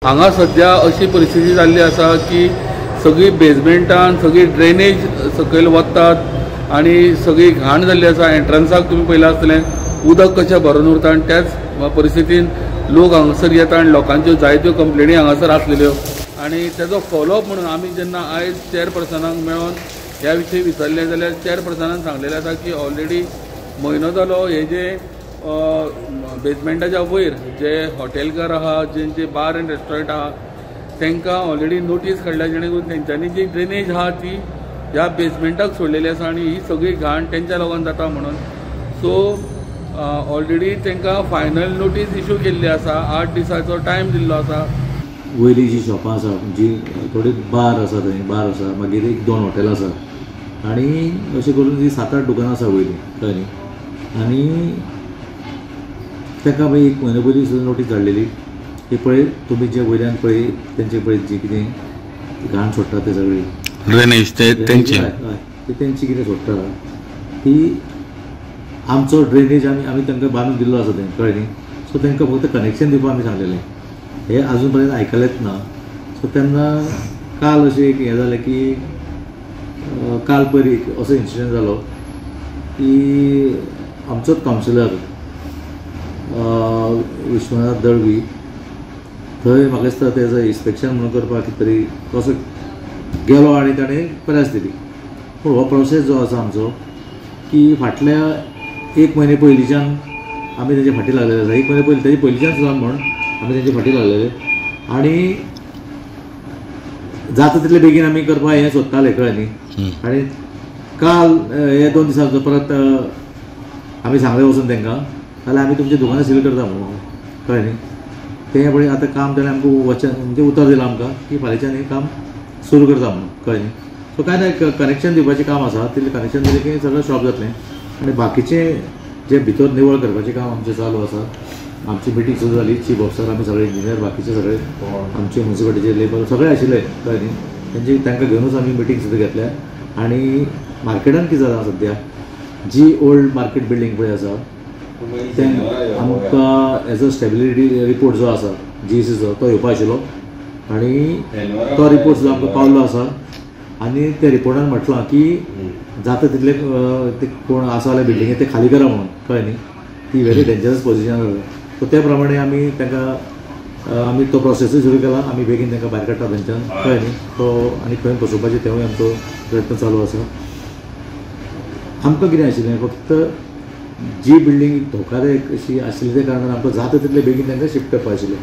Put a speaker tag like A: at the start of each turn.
A: हांगा सद्या अशी परिस्थिती जाल्ली आसा की सगळी बेजमेंटान सगळी ड्रेनेज सकयल वतात आनी सगळी घाण जाल्ली आसा. एंट्रन्साक तुमी पळयलां आसतलें उदक कशें भरून उरता आनी त्याच परिस्थितीन लोक हांगासर येता आनी लोकांच्यो जायत्यो कंप्लेनी हांगासर आसलेल्यो आनी तेजो फॉलोअप म्हणून आमी जेन्ना आयज चेअरपर्सनाक मेळोन ह्या विशयी विचारलें जाल्यार चेअरपर्सनान सांगलेलें आसा की ऑलरेडी म्हयनो जालो हे जे बेजमेंटाच्या वयर जे हॉटेलकार आहा, जेंचे बार एंड रेस्टॉरंट आहा तांकां ऑलरेडी नोटीस काडल्या जेणे करून तेंच्यांनी जी ड्रेनेज आहा ती ह्या बेजमेंटाक सोडलेली आसा आनी ही सगळी घाण तेंच्या लागून जाता म्हणून. सो ऑलरेडी तांकां फायनल नोटीस इशू केल्ली आसा, 8 दिसाचो टायम दिल्लो आसा.
B: वयली जी शॉपां आसा जी थोडी बार आसा, थंय बार आसा, मागीर 1-2 हॉटेल आसा आनी अशें करून जी 7-8 दुकानां आसा वयलीं, कळ्ळें न्ही. आनी ताका मागीर 1 म्हयनो पयलीं सुद्दां नोटीस धाडलेली की पळय तुमी जे वयल्यान पळय तेंचे पळय जी कितें घाण सोडटा ते सगळी
A: ड्रेनेज ते तेंची,
B: हय ती तेंची कितें सोडटा ती आमचो ड्रेनेज आमी तांकां बांदून दिल्लो आसा तें, कळ्ळें न्ही. सो तांकां फक्त कनेक्शन दिवपाक आमी सांगलेलें, हे आजून पर्यंत आयकलेंच ना. सो तेन्ना काल अशें एक हें जालें की काल पयर एक असो इन्सिडंट जालो की आमचोच कावन्सिलर विश्वनाथ दळवी थंय म्हाका दिसता तेजो इन्स्पेक्शन म्हणून करपाक कितें तरी कसो गेलो आनी ताणें प्रेस दिली. पूण हो प्रोसेस जो आसा आमचो की फाटल्या 1 म्हयने पयलींच्यान आमी तेजे फाटी लागलेले आसा. 1 म्हयने पयलीं तेजे पयलींच्यान सुद्दां म्हण आमी तेंचे फाटी लागलेले आनी जाता तितले बेगीन आमी करपाक हें सोदताले, कळ्ळें न्ही. आनी काल हे 2 दिसांचो परत आमी सांगलें वचून तांकां जाल्यार आमी तुमच्या दुकानां सील करता म्हणून, कळ्ळें न्ही. तें पळय आतां काम ताणें आमकां वचन म्हणजे उतर दिलां आमकां की फाल्यांच्यान हें काम सुरू करता म्हणून, कळ्ळें न्ही. सो कांय ना, कनेक्शन दिवपाचें काम आसा, तितलें कनेक्शन दिलें की सगळें शॉप जातलें आनी बाकीचें जें भितर निवळ करपाचें काम आमचें चालू आसा. आमची मिटींग सुद्दां जाली, चीफ ऑफिसर आमी सगळे इंजिनियर बाकीचे सगळे आमचे म्युनिसिपालिटीचे लेबर सगळे आशिल्ले, कळ्ळें न्ही. तेंचे तांकां घेवनूच आमी मिटींग सुद्दां घेतल्या. आनी मार्केटान कितें जालां सद्या जी ओल्ड मार्केट बिल्डींग पळय आसा ते आमकां एज अ स्टेबिलिटी रिपोर्ट जो आसा जीईसीचो तो येवपा आशिल्लो आनी तो रिपोर्ट सुद्दां आमकां पावल्लो आसा. आनी त्या रिपोर्टान म्हटलां की जाता तितले कोण आसा जाल्यार बिल्डिंगे ते खाली करा म्हणून, कळ्ळें न्ही. ती व्हेरी डेंजरस पोजिशन आसा. सो त्या प्रमाणे आमी तांकां आमी तो प्रोसेसूय सुरू केला, आमी बेगीन तांकां भायर काडटा थंयच्यान, कळ्ळें न्ही. तो आनी खंय बसोवपाचें तेवूय आमचो प्रयत्न चालू आसा. आमकां कितें आशिल्लें फक्त जी बिल्डींग धोकादायक अशी आशिल्ली त्या कारणान आमकां जाता तितले बेगीन तांकां शिफ्ट करपा आशिल्लें.